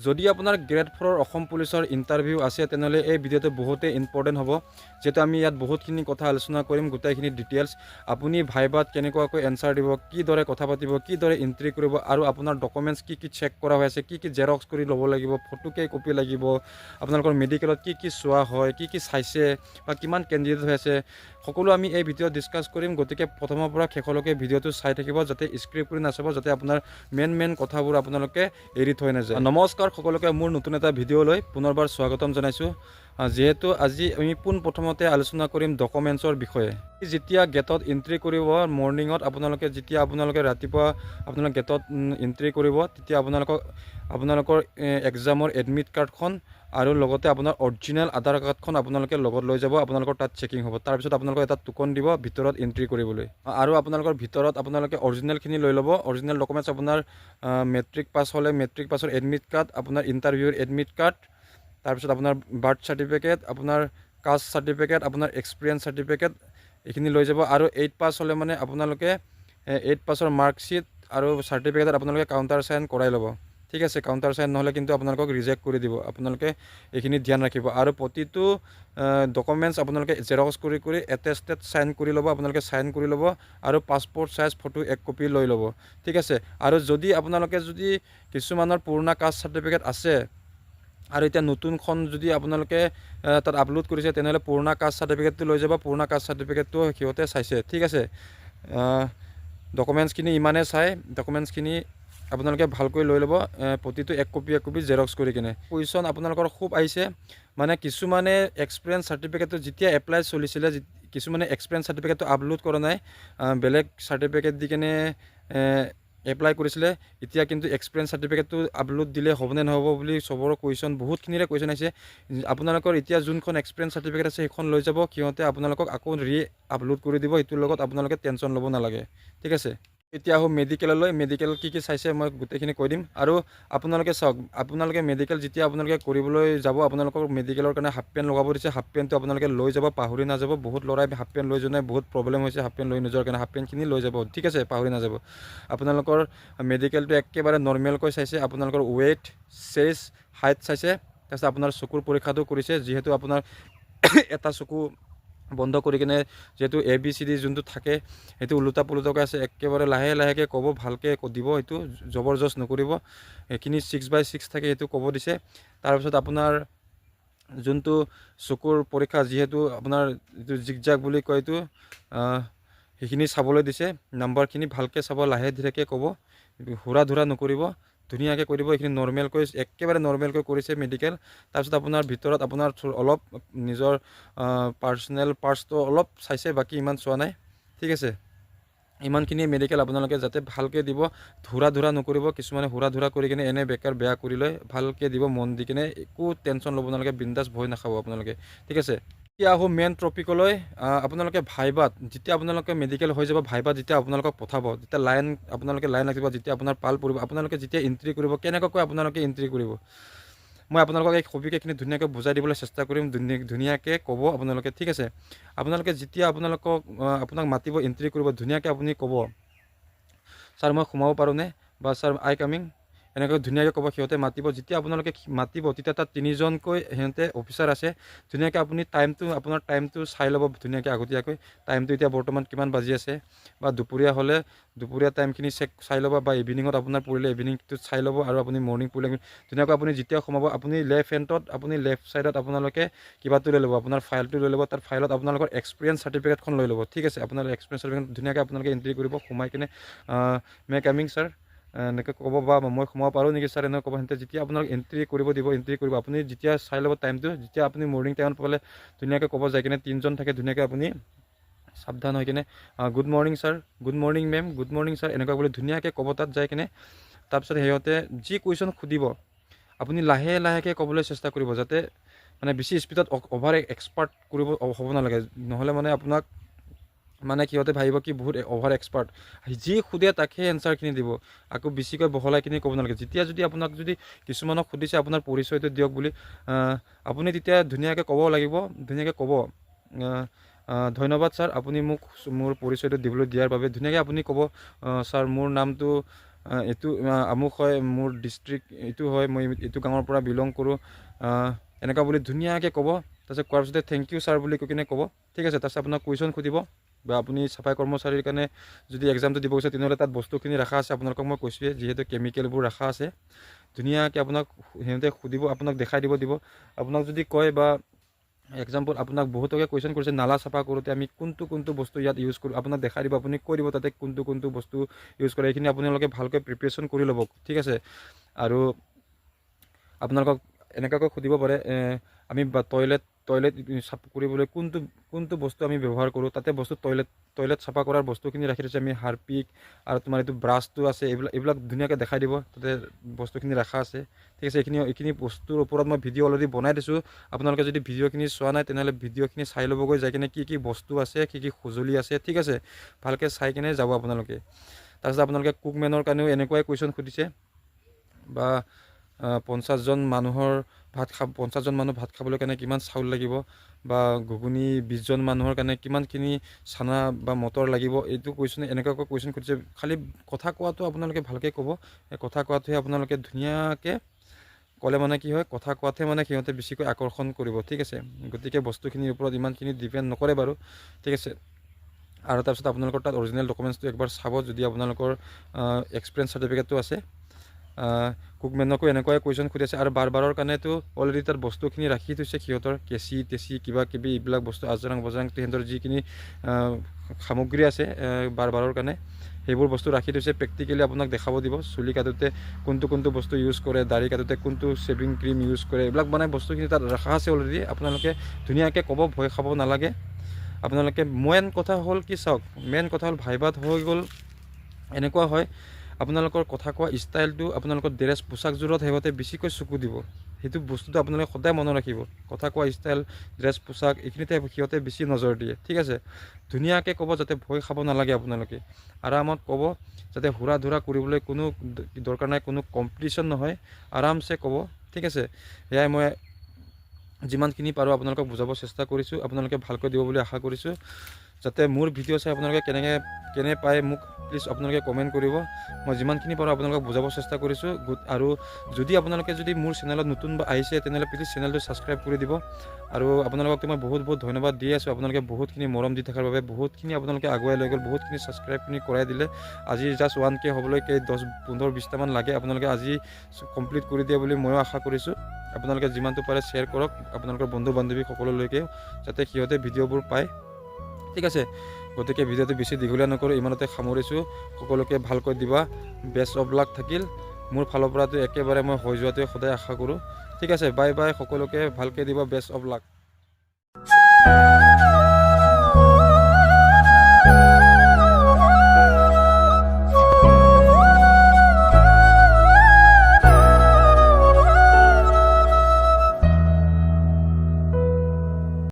যদি আপোনাৰ গ্ৰেড ফ'ৰৰ অসম পুলিচৰ ইণ্টাৰভিউ আছে, তেনেহ'লে এই ভিডিঅ'টো বহুতেই ইম্পৰ্টেণ্ট হ'ব, যিহেতু আমি ইয়াত বহুতখিনি কথা আলোচনা কৰিম, গোটেইখিনি ডিটেইলছ। আপুনি ভাইভাত কেনেকুৱাকৈ এনচাৰ দিব, কিদৰে কথা পাতিব, কিদৰে এণ্ট্ৰি কৰিব আৰু আপোনাৰ ডকুমেণ্টছ কি কি চেক কৰা হৈ আছে, কি কি জেৰক্স কৰি ল'ব লাগিব, ফটো কেই কপি লাগিব, আপোনালোকৰ মেডিকেলত কি কি চোৱা হয়, কি কি চাইছে বা কিমান কেণ্ডিডেট হৈ আছে, সকলো আমি এই ভিডিঅ'ত ডিছকাছ কৰিম। গতিকে প্ৰথমৰ পৰা শেষলৈকে ভিডিঅ'টো চাই থাকিব, যাতে স্কিপ কৰি নাচাব, যাতে আপোনাৰ মেইন মেইন কথাবোৰ আপোনালোকে এৰি থৈ নাযায়। নমস্কাৰ সকলোকে, মোৰ নতুন এটা ভিডিঅ'লৈ পুনৰবাৰ স্বাগতম জনাইছোঁ। যিহেতু আজি আমি পোনপ্ৰথমতে আলোচনা কৰিম ডকুমেণ্টছৰ বিষয়ে। যেতিয়া গেটত এণ্ট্ৰি কৰিব মৰ্ণিঙত, আপোনালোকে যেতিয়া আপোনালোকে ৰাতিপুৱা আপোনালোকে গেটত এণ্ট্ৰি কৰিব, তেতিয়া আপোনালোকৰ এক্সামৰ এডমিট কাৰ্ডখন আৰু লগতে আপোনাৰ অৰিজিনেল আধাৰ কাৰ্ডখন আপোনালোকে লগত লৈ যাব। আপোনালোকৰ তাত চেকিং হ'ব। তাৰপিছত আপোনালোকক এটা টোকন দিব ভিতৰত এণ্ট্ৰি কৰিবলৈ। আৰু আপোনালোকৰ ভিতৰত আপোনালোকে অৰিজিনেলখিনি লৈ ল'ব। অৰিজিনেল ডকুমেণ্টছ আপোনাৰ মেট্ৰিক পাছ হ'লে মেট্ৰিক পাছৰ এডমিট কাৰ্ড, আপোনাৰ ইণ্টাৰভিউৰ এডমিট কাৰ্ড, তাৰপিছত আপোনাৰ বাৰ্থ চাৰ্টিফিকেট, আপোনাৰ কাষ্ট চাৰ্টিফিকেট, আপোনাৰ এক্সপিৰিয়েঞ্চ চাৰ্টিফিকেট, এইখিনি লৈ যাব। আৰু এইট পাছ হ'লে মানে আপোনালোকে এইট পাছৰ মাৰ্কশ্বিট আৰু চাৰ্টিফিকেটত আপোনালোকে কাউণ্টাৰ চাইন কৰাই ল'ব, ঠিক আছে? কাউণ্টাৰ চাইন নহ'লে কিন্তু আপোনালোকক ৰিজেক্ট কৰি দিব। আপোনালোকে এইখিনি ধ্যান ৰাখিব। আৰু প্ৰতিটো ডকুমেণ্টছ আপোনালোকে জেৰক্স কৰি কৰি এটেষ্টেড চাইন কৰি ল'ব, আপোনালোকে চাইন কৰি ল'ব আৰু পাছপৰ্ট চাইজ ফটো এক কপি লৈ ল'ব, ঠিক আছে? আৰু যদি আপোনালোকে যদি কিছুমানৰ পুৰণা কাষ্ট চাৰ্টিফিকেট আছে আৰু এতিয়া নতুনখন যদি আপোনালোকে তাত আপলোড কৰিছে, তেনেহ'লে পুৰণা কাষ্ট চাৰ্টিফিকেটটো লৈ যাব। পুৰণা কাষ্ট চাৰ্টিফিকেটটো সিহঁতে চাইছে, ঠিক আছে? ডকুমেণ্টছখিনি ইমানেই চাই। ডকুমেণ্টছখিনি আপোনালোকে ভালকৈ লৈ ল'ব, প্ৰতিটো এক কপি এক কপি জেৰক্স কৰি কিনে। কুৱেশ্যন আপোনালোকৰ খুব আহিছে, মানে কিছুমানে এক্সপিৰিয়েঞ্চ চাৰ্টিফিকেটটো যেতিয়া এপ্লাই চলিছিলে, কিছুমানে এক্সপিৰিয়েঞ্চ চাৰ্টিফিকেটটো আপলোড কৰা নাই, বেলেগ চাৰ্টিফিকেট দি কেনে এপ্লাই কৰিছিলে। এতিয়া কিন্তু এক্সপিৰিয়েঞ্চ চাৰ্টিফিকেটটো আপলোড দিলে হ'বনে নহ'ব বুলি চবৰে কুৱেশ্যন, বহুতখিনিৰে কুৱেশ্যন আহিছে। আপোনালোকৰ এতিয়া যোনখন এক্সপিৰিয়েঞ্চ চাৰ্টিফিকেট আছে, সেইখন লৈ যাব। সিহঁতে আপোনালোকক আকৌ ৰি আপলোড কৰি দিব। সেইটোৰ লগত আপোনালোকে টেনশ্যন ল'ব নালাগে, ঠিক আছে? এতিয়া আহোঁ মেডিকেললৈ। মেডিকেল কি কি চাইছে, মই গোটেইখিনি কৈ দিম। আৰু আপোনালোকে চাওক, আপোনালোকে মেডিকেল যেতিয়া আপোনালোকে কৰিবলৈ যাব, আপোনালোকক মেডিকেলৰ কাৰণে হাফ পেণ্ট লগাব দিছে। হাফ পেণ্টটো আপোনালোকে লৈ যাব, পাহৰি নাযাব। বহুত ল'ৰাই হাফ পেণ্ট লৈ যোৱা নাই, বহুত প্ৰব্লেম হৈছে হাফ পেণ্ট লৈ নোযোৱাৰ কাৰণে। হাফ পেণ্টখিনি লৈ যাব, ঠিক আছে? পাহৰি নাযাব। আপোনালোকৰ মেডিকেলটো একেবাৰে নৰ্মেলকৈ চাইছে। আপোনালোকৰ ৱেইট, চেষ্ট, হাইট চাইছে। তাৰপিছত আপোনাৰ চকুৰ পৰীক্ষাটো কৰিছে, যিহেতু আপোনাৰ এটা চকু বন্ধ কৰি কিনে, যিহেতু এ বি চি ডি যোনটো থাকে, সেইটো ওলোটা পোলোটাকৈ আছে। একেবাৰে লাহে লাহেকৈ ক'ব, ভালকৈ দিব, সেইটো জবৰদস্ত নকৰিব। সেইখিনি 6x6 থাকে, সেইটো ক'ব দিছে। তাৰপিছত আপোনাৰ যোনটো চকুৰ পৰীক্ষা, যিহেতু আপোনাৰ যিটো জিগজাগ বুলি কয়, এইটো সেইখিনি চাবলৈ দিছে। নাম্বাৰখিনি ভালকৈ চাব, লাহে ধীৰেকৈ ক'ব, হুৰা ধুৰা নকৰিব, ধুনীয়াকৈ কৈ দিব। এইখিনি নৰ্মেলকৈ, একেবাৰে নৰ্মেলকৈ কৰিছে মেডিকেল। তাৰপিছত আপোনাৰ ভিতৰত আপোনাৰ অলপ নিজৰ পাৰ্চনেল পাৰ্টছটো অলপ চাইছে, বাকী ইমান চোৱা নাই, ঠিক আছে? ইমানখিনি মেডিকেল। আপোনালোকে যাতে ভালকৈ দিব, হুৰা ধুৰা নকৰিব। কিছুমানে হুৰা ধুৰা কৰি কিনে এনে বেকাৰ বেয়া কৰি লয়। ভালকৈ দিব মন দি কিনে, একো টেনশ্যন ল'ব নালাগে, বিন্দাছ, ভয় নাখাব আপোনালোকে, ঠিক আছে? এতিয়া আহোঁ মেইন টপিকলৈ। আপোনালোকে ভাইবাত যেতিয়া আপোনালোকে মেডিকেল হৈ যাব, ভাইবাত যেতিয়া আপোনালোকক পঠাব, যেতিয়া লাইন আপোনালোকে লাইন ৰাখিব, যেতিয়া আপোনাৰ পাল পৰিব, আপোনালোকে যেতিয়া এণ্ট্ৰি কৰিব, কেনেকুৱাকৈ আপোনালোকে এণ্ট্ৰি কৰিব, মই আপোনালোকক এই সবিশেষখিনি ধুনীয়াকৈ বুজাই দিবলৈ চেষ্টা কৰিম। ধুনীয়াকৈ ক'ব আপোনালোকে, ঠিক আছে? আপোনালোকে যেতিয়া আপোনাক মাতিব, এণ্ট্ৰি কৰিব, ধুনীয়াকৈ আপুনি ক'ব, "ছাৰ, মই সোমাব পাৰোঁনে?" বা "ছাৰ, আই কামিং?" এনেকৈ ধুনীয়াকৈ ক'ব। সিহঁতে মাতিব। যেতিয়া আপোনালোকে মাতিব, তেতিয়া তাত তিনিজনকৈ সিহঁতে অফিচাৰ আছে। ধুনীয়াকৈ আপুনি টাইমটো, আপোনাৰ টাইমটো চাই ল'ব ধুনীয়াকৈ আগতীয়াকৈ। টাইমটো এতিয়া বৰ্তমান কিমান বাজি আছে, বা দুপৰীয়া হ'লে দুপৰীয়া টাইমখিনি চেক চাই ল'ব, বা ইভিনিঙত আপোনাৰ পৰিলে ইভিনিংটোত চাই ল'ব আৰু আপুনি মৰ্ণিং পৰিলে ধুনীয়াকৈ আপুনি যেতিয়া সোমাব, আপুনি লেফ্ট হেণ্ডত, আপুনি লেফ্ট ছাইডত আপোনালোকে কিবাটো লৈ ল'ব, আপোনাৰ ফাইলটো লৈ ল'ব। তাৰ ফাইলত আপোনালোকৰ এক্সপিৰিয়েঞ্চ চাৰ্টিফিকেটখন লৈ ল'ব, ঠিক আছে? আপোনাৰ এক্সপিৰিয়েঞ্চ চাৰ্টিফিকেট ধুনীয়াকৈ আপোনালোকে এণ্ট্ৰি কৰিব। সোমাই কিনে "মে কামিং ছাৰ?" এনেকৈ ক'ব, বা "মই সোমাব পাৰোঁ নেকি ছাৰ?" এনেকৈ ক'ব। সিহঁতে যেতিয়া আপোনাক এণ্ট্ৰি কৰিব দিব, এণ্ট্ৰি কৰিব। আপুনি যেতিয়া চাই ল'ব টাইমটো, যেতিয়া আপুনি মৰ্ণিং টাইমত পালে, ধুনীয়াকৈ ক'ব যায় কিনে, তিনিজন থাকে, ধুনীয়াকৈ আপুনি সাৱধান হৈ কিনে "Good morning sir, good morning ma'am, good morning sir" এনেকুৱা বুলি ধুনীয়াকৈ ক'ব তাত যাই কিনে। তাৰপিছত সিহঁতে যি কুৱেশ্যন সুধিব, আপুনি লাহে লাহেকৈ ক'বলৈ চেষ্টা কৰিব, যাতে মানে বেছি স্পীডত অভাৰ এক্সপাৰ্ট কৰিব হ'ব নালাগে। নহ'লে মানে আপোনাক মানে সিহঁতে ভাবিব কি বহুত অভাৰ এক্সপাৰ্ট। যি সোধে তাকহে এনচাৰখিনি দিব, আকৌ বেছিকৈ বহলাই কিনি ক'ব নালাগে। যেতিয়া যদি আপোনাক যদি কিছুমানক সুধিছে আপোনাৰ পৰিচয়টো দিয়ক বুলি, আপুনি তেতিয়া ধুনীয়াকৈ ক'ব লাগিব। ধুনীয়াকৈ ক'ব, "ধন্যবাদ ছাৰ, আপুনি মোক মোৰ পৰিচয়টো দিবলৈ দিয়াৰ বাবে।" ধুনীয়াকৈ আপুনি ক'ব, "ছাৰ, মোৰ নামটো এইটো আমুক হয়, মোৰ ডিষ্ট্ৰিক্ট এইটো হয়, মই এইটো গাঁৱৰ পৰা বিলং কৰোঁ, এনেকুৱা বুলি ধুনীয়াকৈ ক'ব। তাৰপিছত কোৱাৰ পিছতে "thank U sir" বুলি কৈ কিনে ক'ব, ঠিক আছে। তাৰপিছত আপোনাক কুৱেশ্যন সুধিব বা আপুনি চাফাই কৰ্মচাৰীৰ কাৰণে যদি এক্সামটো দিব গৈছে, তেনেহ'লে তাত বস্তুখিনি ৰখা আছে। আপোনালোকক মই কৈছোঁৱে যিহেতু কেমিকেলবোৰ ৰখা আছে। ধুনীয়াকৈ আপোনাক সিহঁতে সুধিব, আপোনাক দেখাই দিব দিব। আপোনাক যদি কয় বা এক্সাম্পল আপোনাক বহুতকে কুৱেশ্যন কৰিছে, নালা চাফা কৰোঁতে আমি কোনটো কোনটো বস্তু ইয়াত ইউজ কৰোঁ, আপোনাক দেখাই দিব, আপুনি কৈ দিব তাতে কোনটো কোনটো বস্তু ইউজ কৰে। এইখিনি আপোনালোকে ভালকৈ প্ৰিপেৰেশ্যন কৰি ল'ব, ঠিক আছে। আৰু আপোনালোকক এনেকুৱাকৈ সুধিব পাৰে, আমি বা টয়লেট টয়লেট চাফা কৰিবলৈ কোনটো কোনটো বস্তু আমি ব্যৱহাৰ কৰোঁ। তাতে বস্তু টয়লেট টয়লেট চাফা কৰাৰ বস্তুখিনি ৰাখি থৈছে। আমি হাৰপিক আৰু তোমাৰ এইটো ব্ৰাছটো আছে, এইবিলাক এইবিলাক ধুনীয়াকৈ দেখাই দিব। তাতে বস্তুখিনি ৰখা আছে, ঠিক আছে। এইখিনি বস্তুৰ ওপৰত মই ভিডিঅ' অলৰেডি বনাই দিছোঁ। আপোনালোকে যদি ভিডিঅ'খিনি চোৱা নাই, তেনেহ'লে ভিডিঅ'খিনি চাই ল'বগৈ যাই কিনে, কি কি বস্তু আছে, কি কি সঁজুলি আছে, ঠিক আছে। ভালকৈ চাই কিনে যাব আপোনালোকে। তাৰপিছত আপোনালোকে কুকমেনৰ কাৰণেও এনেকুৱাই কুৱেশ্যন সুধিছে বা 50জন মানুহৰ ভাত খাব, 50জন মানুহ ভাত খাবলৈ কাৰণে কিমান চাউল লাগিব বা ঘুগুনি 20জন মানুহৰ কাৰণে কিমানখিনি চানা বা মটৰ লাগিব, এইটো কুৱেশ্যন, এনেকুৱাকৈ কুৱেশ্যন সুধিছে। খালি কথা কোৱাটো আপোনালোকে ভালকৈ ক'ব। এই কথা কোৱাটোহে আপোনালোকে ধুনীয়াকৈ ক'লে মানে কি হয়, কথা কোৱাতহে মানে সিহঁতে বেছিকৈ আকৰ্ষণ কৰিব, ঠিক আছে। গতিকে বস্তুখিনিৰ ওপৰত ইমানখিনি ডিপেণ্ড নকৰে বাৰু, ঠিক আছে। আৰু তাৰপিছত আপোনালোকৰ তাত অৰিজিনেল ডকুমেণ্টছটো একবাৰ চাব, যদি আপোনালোকৰ এক্সপিৰিয়েঞ্চ চাৰ্টিফিকেটটো আছে। কুকমেনকো এনেকুৱাই কুৱেশ্যন সুধিছে। আৰু বাৰবাৰৰ কাৰণেতো অলৰেডি তাত বস্তুখিনি ৰাখি থৈছে, সিহঁতৰ কেঁচি টেচি কিবা কিবি এইবিলাক বস্তু, আজৰাং বজৰাং, সিহঁতৰ যিখিনি সামগ্ৰী আছে বাৰবাৰৰ কাৰণে, সেইবোৰ বস্তু ৰাখি থৈছে। প্ৰেক্টিকেলি আপোনাক দেখাব দিব, চুলি কাটোতে কোনটো কোনটো বস্তু ইউজ কৰে, দাড়ি কাটোতে কোনটো শ্বেভিং ক্ৰীম ইউজ কৰে, এইবিলাক মানে বস্তুখিনি তাত ৰখা আছে অলৰেডি। আপোনালোকে ধুনীয়াকৈ ক'ব, ভয় খাব নালাগে আপোনালোকে। মেইন কথা হ'ল কি চাওক, মেইন কথা হ'ল ভাইভাত হৈ গ'ল এনেকুৱা হয়, আপোনালোকৰ কথা কোৱা ষ্টাইলটো, আপোনালোকৰ ড্ৰেছ পোছাকযোৰত সিহঁতে বেছিকৈ চকু দিব। সেইটো বস্তুটো আপোনালোকে সদায় মনত ৰাখিব। কথা কোৱা ষ্টাইল, ড্ৰেছ পোছাক, এইখিনিতে সিহঁতে বেছি নজৰ দিয়ে, ঠিক আছে। ধুনীয়াকৈ ক'ব যাতে ভয় খাব নালাগে। আপোনালোকে আৰামত ক'ব যাতে হুৰা ধুৰা কৰিবলৈ কোনো দৰকাৰ নাই, কোনো কম্পিটিশ্যন নহয়, আৰামছে ক'ব, ঠিক আছে। সেয়াই মই যিমানখিনি পাৰোঁ আপোনালোকক বুজাব চেষ্টা কৰিছোঁ। আপোনালোকে ভালকৈ দিব বুলি আশা কৰিছোঁ। যাতে মোৰ ভিডিঅ' চাই আপোনালোকে কেনেকৈ কেনে পায়, মোক প্লিজ আপোনালোকে কমেণ্ট কৰিব। মই যিমানখিনি পাৰোঁ আপোনালোকক বুজাব চেষ্টা কৰিছোঁ। গুড। আৰু যদি আপোনালোকে যদি মোৰ চেনেলত নতুন বা আহিছে, তেনেহ'লে প্লিজ চেনেলটো ছাবস্ক্ৰাইব কৰি দিব। আৰু আপোনালোককতো মই বহুত বহুত ধন্যবাদ দি আছোঁ, আপোনালোকে বহুতখিনি মৰম দি থকাৰ বাবে। বহুতখিনি আপোনালোকে আগুৱাই লৈ গ'ল, বহুতখিনি ছাবস্ক্ৰাইবখিনি কৰাই দিলে। আজি জাষ্ট 1K হ'বলৈ কেই 10, 15, 20টামান লাগে। আপোনালোকে আজি কমপ্লিট কৰি দিয়ে বুলি ময়ো আশা কৰিছোঁ। আপোনালোকে যিমানটো পাৰে শ্বেয়াৰ কৰক আপোনালোকৰ বন্ধু বান্ধৱী সকলোলৈকে, যাতে সিহঁতে ভিডিঅ'বোৰ পায়, ঠিক আছে। গতিকে ভিডিঅ'টো বেছি দীঘলীয়া নকৰোঁ, ইমানতে সামৰিছোঁ। সকলোকে ভালকৈ দিবা, বেষ্ট অফ লাক থাকিল মোৰ ফালৰ পৰাতো। একেবাৰে মই হৈ যোৱাটোৱে সদায় আশা কৰোঁ, ঠিক আছে। বাই বাই, সকলোকে ভালকৈ দিব, বেষ্ট অফ লাক।